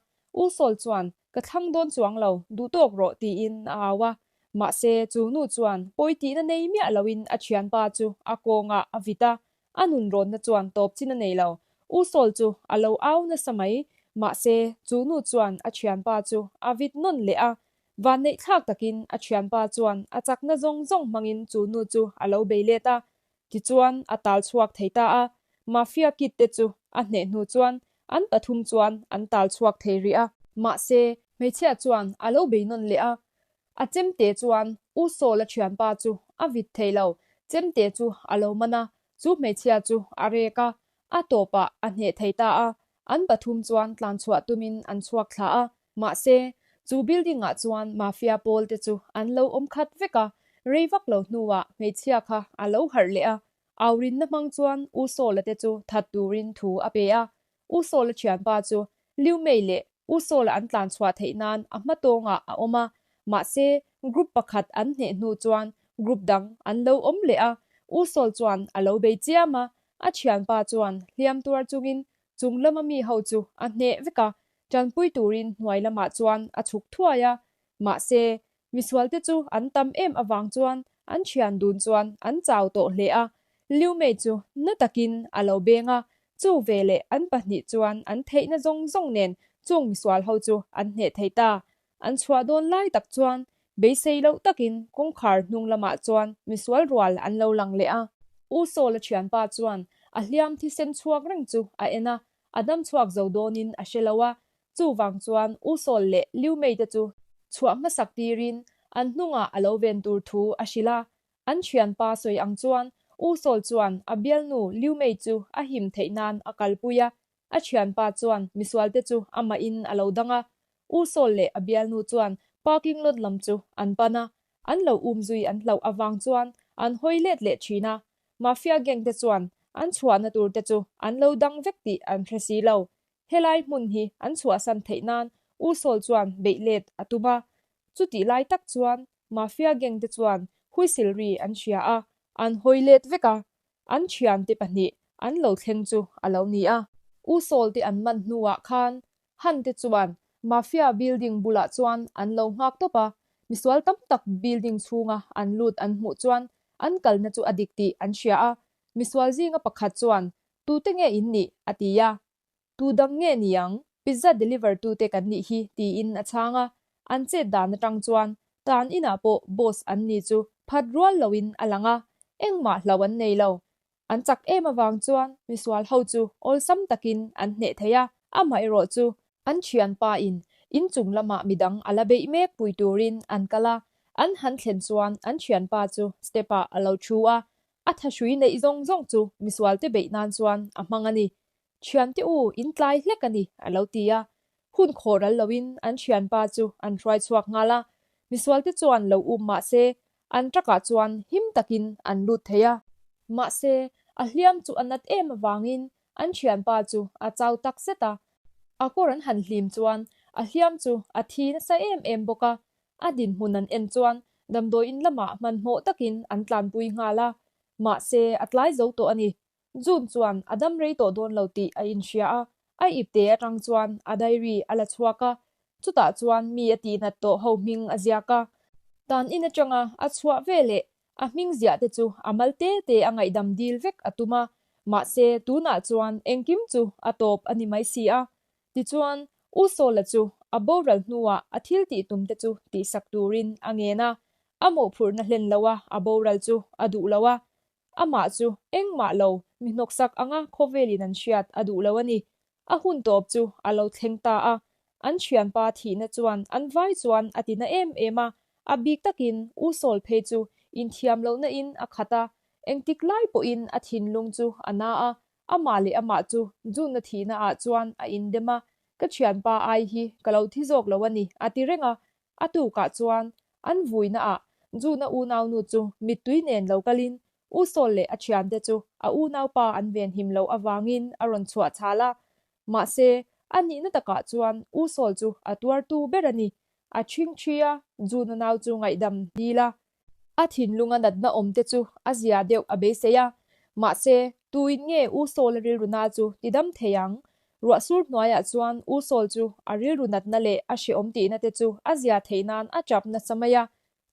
U Sawl chuan Ka thlang dawn chuang lo, duh tawk rawh tiin a au a. Mahse, chu nu chuan pawi tihna nei miah loin a thianpa chu a kawngah a vit a, a nun rawnna chuan tawp chin a nei lo. U Sawl chu a lo au nasa mai. Mahse, chu nu chuan a thianpa chu a vit nawn leh a. Vanneih thlak takin a thianpa chuan a chakna zawng zawng hmangin chu nu chu a lo bei let a. Tichuan, a tal chhuak thei ta a. Mafia kid te chu a hneh hnu chuan An pathum chuan an tal chhuak thei rih a. Mahse, hmeichhia chuan a lo bei nawn leh a. A chemte chuan U Sawl-a thianpa chu a vit thei lo. Chemte chu a lo man a, chu hmeichhia chu a rek a, a tawpah a hneh thei ta a. An pathum chuan tlan chhuah tumin an chhuak thla a. Mahse, chu building-ah chuan mafia pawl te chu an lo awm khat vek a. Rei vak lo hnuah hmeichhia kha a lo harh leh a, Aurinna hmang chuan U Sawla te chu that turin thu a pe a. U Sawla thianpa chu Liu Mei leh U Sawla an tlan chhuah theih nan a hma tawngah a awm a, mahse group pakhat an hneh hnu chuan group dang an lo awm leh a. U Sawl chuan a lo bei chiam a, a thianpa chuan hliam tuar chungin chung lama mi ho chu a hneh vek a, tanpui turin hnuai lamah chuan a chhuk thuai a, mahse Misualte chu an tam em avang chuan an thian dun chuan an chau tawh hle a, Liu Mei chu na takin a lo beng a, chu veleh an pahnih chuan an theihna zawng zawng nen chung misual ho chu an hneh thei ta. An chhuah dawn lai tak chuan beisei loh takin kawngkhar hnung lamah chuan misual rual an lo lang leh a. U Sawla thianpa chuan a hliam thisen chhuak reng chu a en a, a dam chhuak zo dawnin a hre lo a, Chuvang chuan U Sawl leh Liu Mei te chu chhuah hmasak tirin an hnungah a lo ven tur thu a hrilh a. An thianpa sawi ang chuan U Sawl chuan a bialnu Liu Mei chu a him theih nan a kalpui a, a thianpa chuan misualte chu amahin a lo dang a. U Sawl leh a bialnu chuan parking lot lam chu an pan a, an lo umzui an hlauh avang chuan an hawi let leh thin a. Mafia gang te chuan an chhuahna tur te chu an lo dang vek tih an hre si lo. Helai hmun hi an chhuahsan theih nan U Sawl chuan beih let a tum a. Chutih lai tak chuan Mafia gang te chuan whistle ri an hria a, an hawi let vek a. An thiante pahnih an lo thleng chu a lo ni a. U Sawl te an man hnuah khan Han te chuan Mafia building bulah chuan an lo nghak tawp a. Misual tam tak building chhunga an lut an hmuh chuan an kalna chu a dik tih an hria a. Misual zinga pakhat chuan Tute nge in nih? a ti a. Tu dang nge ni ang? Pizza deliver tute kan nih hi tiin a chhang a. An chet dan atang chuan tan inah pawh boss an ni chu phat rual loin a lang a, engmah hlo an nei lo. An chak em avang chuan misual ho chu awlsam takin an hneh thei a, amaherawh chu an thianpa in inchung lamah midang a la beih mek pui turin an kal a, an han thlen chuan an thianpa chu step ah a lo thu a, A thahrui neih zawng zawng chu misualte beih nan chuan a hmang a ni. Thiante u, in tlai hlek a ni, a lo ti a. Hun khawh ral loin an thianpa chu an hruai chhuak nghal a. Misualte chuan lo um mah se, an truck-ah chuan him takin an lut thei a. Mahse, a hliam chu a nat em avangin an thianpa chu a chau tak zet a. A kawr an han hlim chuan a hliam chu a thi nasa em em bawk a. A dinhmun an en chuan damdawiin lamah hmanhmawh takin an tlanpui nghal a, mahse a tlai zo tawh a ni. June chuan a dam rei tawh dawn lo tih a inhria a, a ipte atang chuan a diary a la chhuak a, chutah chuan mi a tihnat tawh ho hming a ziak a. Tan in atanga a chhuah veleh a hming ziah te chu a mal te te a ngaihdam dil vek a tum a, mahse tunah chuan engkim chu a tawp a ni mai si a. Tichuan, U Sawla chu a boral hnuah a thil tih tum te chu tihsak turin a ngen a, a mawhphurhna hlen loa a boral chu a duh lo a, amah chu engmah lo mi hnawksak anga khawvelin an hriat a duh lo a ni. A hun tawp chu a lo thleng ta a, an thianpa thihna chuan an vai chuan a tina em em a, a bik takin U Sawl phei chu inthiam lohna in a khat a, engtik lai pawhin a thinlung chu a na a, amah leh amah chu June-a thihna ah chuan a indem a, ka thianpa ai hi ka lo thi zawk lo a ni a ti reng a, a tukah chuan an vuina ah June-a unaunu chu mittui nen lo kalin U Sawl leh a thiante chu a unaupa an venhim loh avangin a rawn chhuah chhal a. Mahse, a nihna takah chuan U Sawl chu a tuartu ber a ni. A ṭhingṭhi a, June-a nau chu ngaihdam dil a. A thinlunga natna awm te chu a zia deuh a beisei a. Mahse, tuin nge U Sawl-a rilru na chu tidam thei ang? Ruahsur hnuaiah chuan U Sawl chu a rilru natna leh a hrehawm tihna te chu a zia theih nan a ṭap nasa mai a.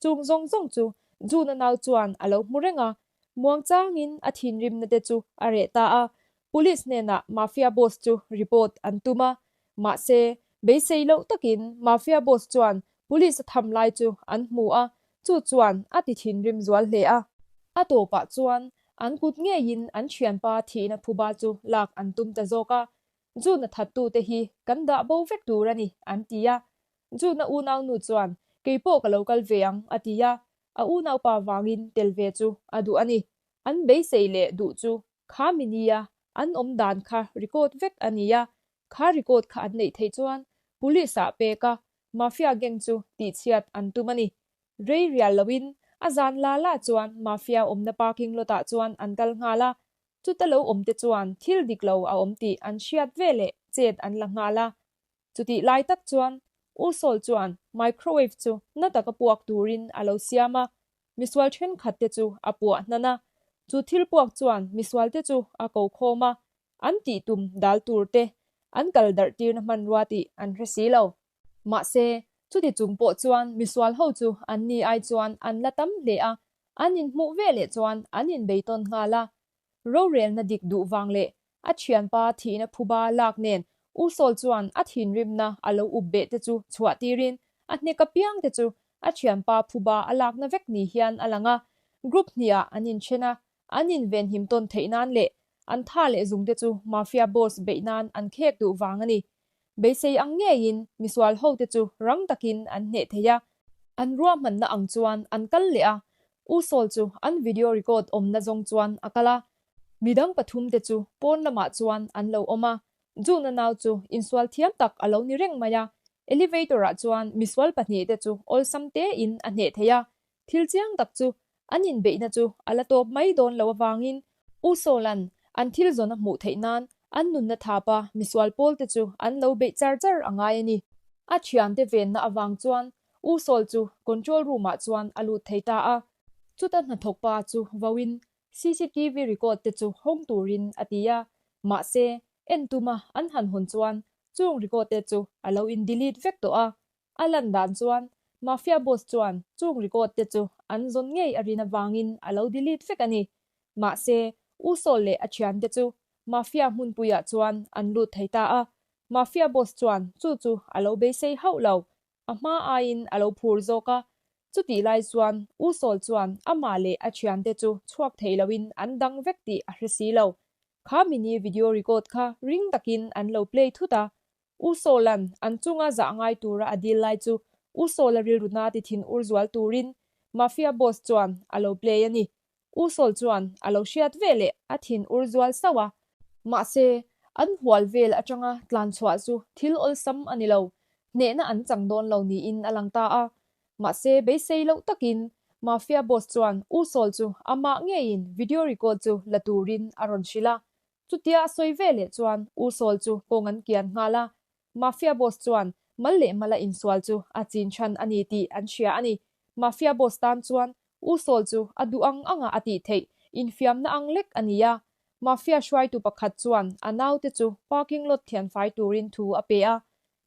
Chung zawng zawng chu June-a nau chuan a lo hmu reng a, muangchangin a thinrimna te chu a reh ta a, Police hnenah Mafia boss chu report an tum a, mahse, beisei loh takin Mafia boss chuan Police a tham lai chu an hmu a, chu chuan a ti thinrim zual hle a. A tawpah chuan an kut ngeiin an thianpa thihna phuba chu lak an tum ta zawk a, June-a thattute hi kan dah bo vek tur a ni, an ti a. June-a unaunu chuan, Kei pawh ka lo kal ve ang, a ti a. A unaupa vangin tel ve chu a duh a ni. An beisei leh duh chu kha mi nia an awm dan kha record vek a ni a. Kha record kha an neih theih chuan Police-ah pek a, Mafia gang chu tihchhiat an tum a ni. Rei rial loin a zan la la chuan Mafia awmna parking lot-ah chuan an kal nghal a. Chuta lo awmte chuan thil dik lo a awm tih an hriat veleh chet an la nghal a. Chutih lai tak chuan U Sawl chuan microwave chu na taka puak turin a lo siam a, misual thenkhat te chu a puah hnan a. Chu thil puak chuan misual te chu a ko khawm a, an tih tum dal tur te an kal darh tirna hmanrua tih an hre si lo. Mahse, chuti chung pawh chuan misual ho chu an ni ai chuan an la tam hle a, an inhmuh veleh chuan an inbeitawn nghal a. Rorelna dik duh vang leh a thianpa thihna phuba lak nen U Sawl chuan a thinrimna a lo up beh te chu chhuah tirin a hnek apiang te chu a thianpa phuba a lakna vek ni hian a lang a. Group hniah an inthen a, an invenhim tawn theih nan leh an tha leh zung te chu Mafia boss beih nan an khek duh vang a ni. Beisei ang ngeiin misual ho te chu rang takin an hneh thei a, an ruahmanna ang chuan an kal leh a, U Sawl chu an video record awmna zawng chuan a kal a, midang pathum te chu pawn lamah chuan an lo awm a, June-a nau chu insual thiam tak a lo ni reng mai a, elevator ah chuan misual pahnihte chu awlsam tein a hneh thei a, Thil chiang tak chu an inbeihna chu a la tawp mai dawn lo avangin U Sawla'n an thil zawn a hmuh theih nan an nunna thapa misual pawlte chu an lo beih char char a ngai a ni. A thiante venna avang chuan U Sawl chu control room ah chuan a lut thei ta a. Chuta hnathawk pa chu vauin cctv record te chu hawng turin a ti a, mahse en tuma an han hawn chuan chung record te chu a lo in delete vek tawh a. A lan dan chuan Mafia boss chuan chung record te chu an zawn ngei a rin avangin a lo delete vek a ni. Mahse, U Sawl leh a thiante chu Mafia hmunpuiah chuan an lut thei ta a. Mafia boss chuan chu chu a lo beisei hauh lo. A hma aiin a lo phur zawk a. Chutih lai chuan U Sawl chuan amah leh a thiante chu chhuak thei loin an dang vek tih a hre si lo. Kha mini video record kha ring takin an lo play thut a. U Sawla'n an chunga zah ngai tura a dil lai chu U Sawla rilru na ti thin ur zual turin Mafia boss chuan a lo play a ni. U Sawl chuan a lo hriat ve leh a thin ur zual sauh a. Mahse, an hual vel atanga tlan chhuah chu thil awlsam a ni lo. Hnehna an chang dawn lo niin a lang ta a. Mahse, beisei loh takin Mafia boss chuan U Sawl chu amah ngeiin video record chu la turin a rawn hrilh a. Chutia a sawi ve leh chuan U Sawl chu kawng an kian nghal a, Mafia boss chuan mal leh mala insual chu a chin chhan a ni tih an hria a ni. Mafia boss tan chuan U Sawl chu a duh ang anga a tih theih infiamna ang lek a ni a. Mafia hruaitu pakhat chuan a naute chu parking lot thianfai turin thu a pe a,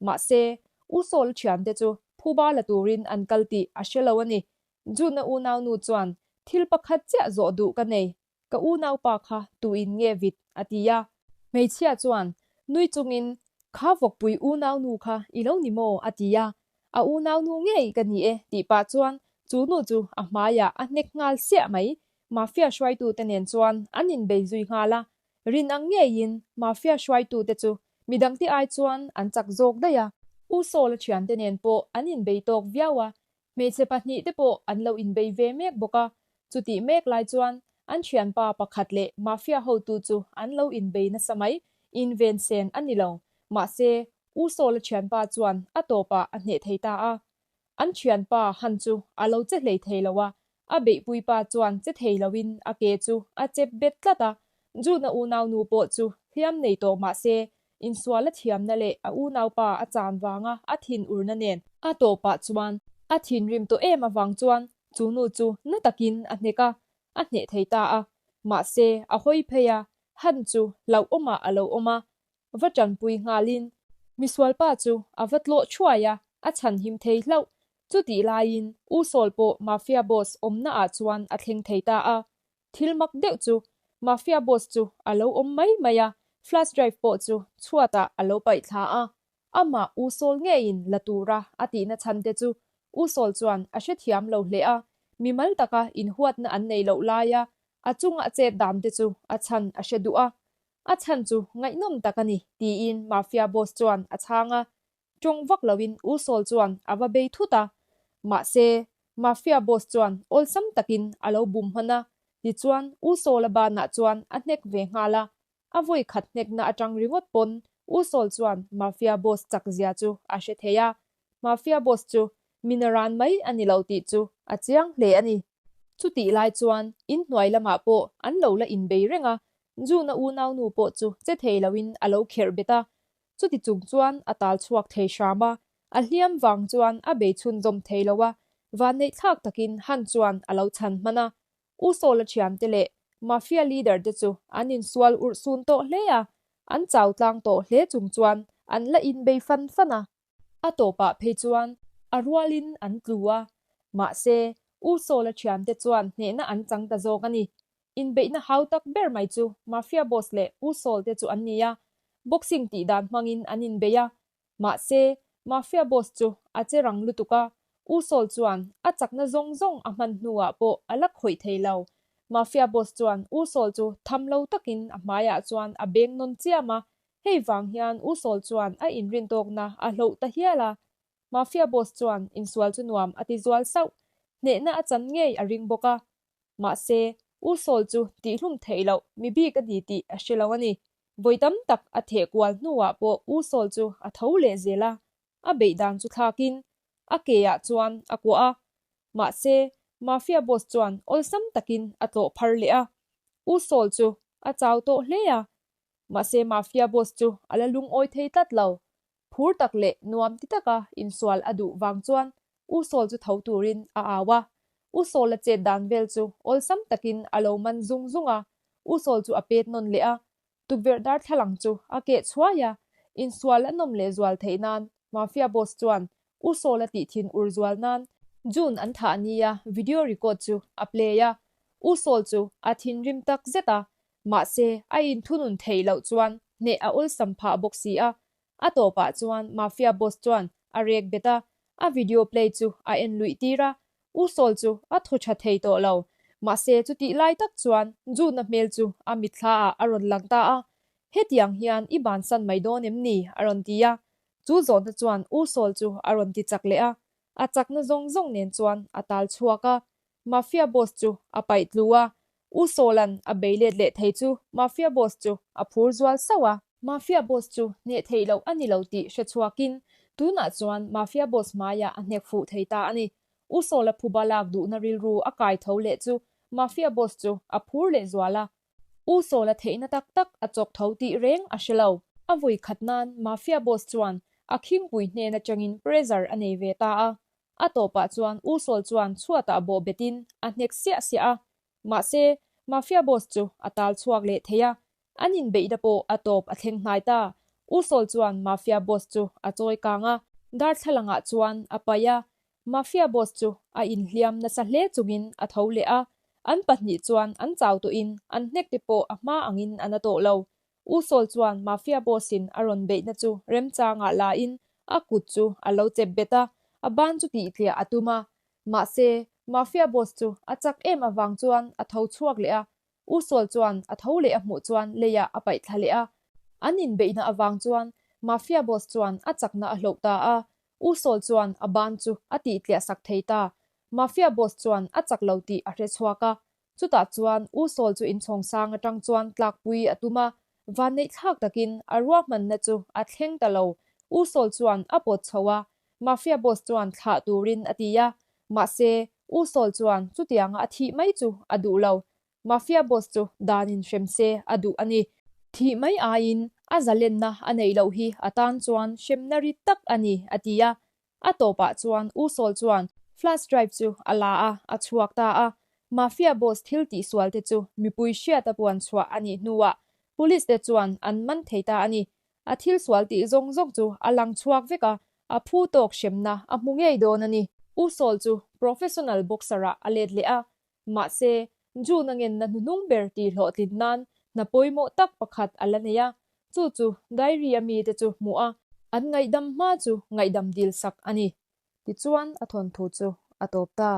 mahse U Sawl thiante chu phuba la turin an kal tih a hre lo a ni. June-a unaunu chuan, Thil pakhat chiah zawh duh ka nei, ka unaupa kha tuin nge vit? a ti a. Hmeichhia chuan nui chungin, Kha vawkpui unaunu kha i lo ni maw? a ti a. A unaunu ngei ka ni e tih pah chuan chu nu chu a hmaiah a hnek nghal siah mai. Mafia hruaitute nen chuan an inbei zui nghal a. Rin ang ngeiin Mafia hruaitute chu midangte ai chuan an chak zawk daih a. U Saul-a thiante nen pawh an inbei tawk viau a, Hmeichhe pahnihte pawh an lo inbei ve mek bawk a, chutih mek lai chuan an thianpa pakhat leh mafia hotu chu an lo inbei nasa mai, inven sen a ni lo. Mahse, U Sawla thianpa chuan a tawpah a hneh thei ta a. An thianpa han chu a lo che hlei thei lo a, a beihpuipa chuan che thei loin a ke chu a chep bet tlat a, June-a unaunu pawh chu hliam nei tawh mah se Insual a thiamna leh a unaupa a chan vanga a thin urna nen a tawpah chuan a thinrim tawh em avang chuan chu nu chu na takin a hnek a, a hneh thei ta a. Mahse, a hawi phei a, Han chu hlauhawmah a lo awm a, va tanpui nghalin misualpa chu a va tlawh thuai a, a chhanhim thei hlauh. Chutih laiin U Sawl pawh Mafia boss awmnaah chuan a thleng thei ta a, Thil mak deuh chu Mafia boss chu a lo awm mai mai a, flash drive pawh chu chhuatah a lo paih thla a. Amah U Sawl ngeiin la tura a tihna chhan te chu U Sawl chuan a hrethiam lo hle a, mimal taka inhuatna an nei loh laia a chunga chet dan te chu a chhan a hre duh a. A chhan chu ngaihnawm tak a ni, tiin Mafia boss chuan a chhang a. Tawng vak loin U Sawl chuan a va bei thut a, mahse, Mafia boss chuan awlsam takin a lo bum hman a, tichuan U Sawla banah chuan a hnek ve nghal a, a vawi khat hnekna atang ringawt pawn U Sawl chuan Mafia boss chak zia chu a hre thei a, Mafia boss chu mi naran mai a ni lo tih chu a chiang hle a ni. Chutih lai chuan inhnuai lamah pawh an lo la inbei reng a, June-a unaunu pawh chu che thei loin a lo kherh bet a, Chuti chung chuan a tal chhuak thei hram a, a hliam vang chuan a bei chhunzawm thei lo a, vanneih thlak takin Han chuan a lo chhan hman a. U Sawla thiante leh Mafia leader te chu an insual urh sun tawh hle a, an chau tlang tawh hle chung chuan an la inbei fan fan a. A tawpah phei chuan a rualin an tlu a, mahse U Sawla thiante chuan hnehna an chang ta zawk a ni. Inbeihna hau tak ber mai chu Mafia boss leh U Sawl te chu an ni a, boxing tih dan hmangin an inbei a. Mahse, Mafia boss chu a che rang lutuk a, U Sawl chuan a chakna zawng zawng a hman hnuah pawh a la khawih thei lo. Mafia boss chuan U Sawl chu tham lo takin a hmaiah chuan a beng nawn chiam a, hei vang hian U Sawl chuan a inrintawkna a hloh ta hial a. Mafia boss chuan insual chu nuam a ti zual sauh, hnehna a chan ngei a ring bawk a. Mahse, U Sawl chu tihhlum theih loh mi bik a ni tih a hre lo a ni. Vawi tam tak a theh kual hnuah pawh U Sawl chu a tho leh zel a, a beih dan chu thlakin a ke ah chuan a kuah a. Mahse, Mafia boss chuan awlsam takin a tlawh phar leh a. U Sawl chu a chau tawh hle a. Mahse, Mafia boss chu a la lungawi thei tlat lo. Phur tak leh nuam ti taka insual a duh vang chuan U Sawl chu tho turin a au a. U Sawla chet dan vel chu awlsam takin a lo man zung zung a, U Sawl chu a pet nawn leh a. Tukverh darthlalang chu a keh chhuai a, insual a nawm leh zual theih nan Mafia boss chuan U Sawla tih thin ur zual nan June an thah nia video record chu a play a. U Sawl chu a thinrim tak zet a, mahse a inthunun theih loh chuan hneh a awlsam phah bawk si a, A tawpah chuan Mafia boss chuan a rek bet a, a video play chu a en luih tir a, U Sawl chu a thaw tha thei tawh lo. Mahse chutih lai tak chuan June-a hmel chu a mitthla ah a rawn lang ta a, Hetiang hian i bansan mai dawn em ni? a rawn ti a. Chu zawhna chuan U Sawl chu a rawn ti chak leh a, a chakna zawng zawng nen chuan a tal chhuak a, Mafia boss chu a paih tlu a, U Sawla'n a bei let leh thei chu Mafia boss chu a phur zual sauh a. Mafia boss chu hneh theih loh a ni lo tih hre chhuakin tunah chuan Mafia boss hmaiah a hnek fuh thei ta a ni. U Sawla phuba lak duhna rilru a kai tho leh chu Mafia boss chu a phur leh zual a. U Sawla theihna tak tak a chawk tho tih reng a hre lo. A vui khat nan Mafia boss chuan a khingpui hnen atangin pressure a nei ve ta a. A tawpah chuan U Sawl chuan chhuatah bawh betin a hnek siah siah a, mahse, Mafia boss chu a tal chhuak leh thei a, an inbeihna pawh a tawp a thleng hnai ta. U Sawl chuan Mafia boss chu a chawi kang a, darthlalangah chuan a paih a. Mafia boss chu a inhliam nasa hle chungin a tho leh a, an pahnih chuan an chau tawhin an hnek te pawh a hma angin a na tawh lo. U Sawl chuan Mafia boss in a rawn beihna chu remchangah la in a kut chu a lo chep bet a, a ban chu tihtliah a tum a. Mahse, Mafia boss chu a chak em avang chuan a tho chhuak leh a, U Sawl chuan a tho leh a hmuh chuan leiah a paih thla leh a. An inbeihna avang chuan Mafia boss chuan a chakna a hloh ta a, U Sawl chuan a ban chu a tihtliah sak thei ta. Mafia boss chuan a chak lo tih a hre chhuak a. Chutah chuan U Sawl chu inchhawng sang atang chuan tlakpui a tum a. Vanneih thlak takin a ruahmanna chu a thleng ta lo. U Sawl chuan a pawt chho a, Mafia boss chuan thlah turin a ti a. Mahse, U Sawl chuan chutianga a thih mai chu a duh lo. Mafia boss chu danin hrem se a duh a ni. Thih mai aiin a zalenna a neih loh hi a tan chuan hremna ri tak a ni, a ti a. A tawpah chuan U Sawl chuan flash drive chu a la a, a chhuak ta a. Mafia boss thil tihsual te chu mipui hriata puan chhuah a nih hnuah police te chuan an man thei ta a ni. A thil sual tih zawng zawng chu a lang chhuak vek a, a phu tawk hremna a hmu ngei dawn a ni. U Sawl chu professional boxer-ah a let leh a, mahse, June a ngenna hnuhnung ber tih hlawhtlin nan hna pawimawh tak pakhat a la nei a, chu chu diary-a mite chu hmuh a, an ngaihdam hma chu ngaihdam dil sak a ni. Tichuan a thawnthu chu a tawp ta.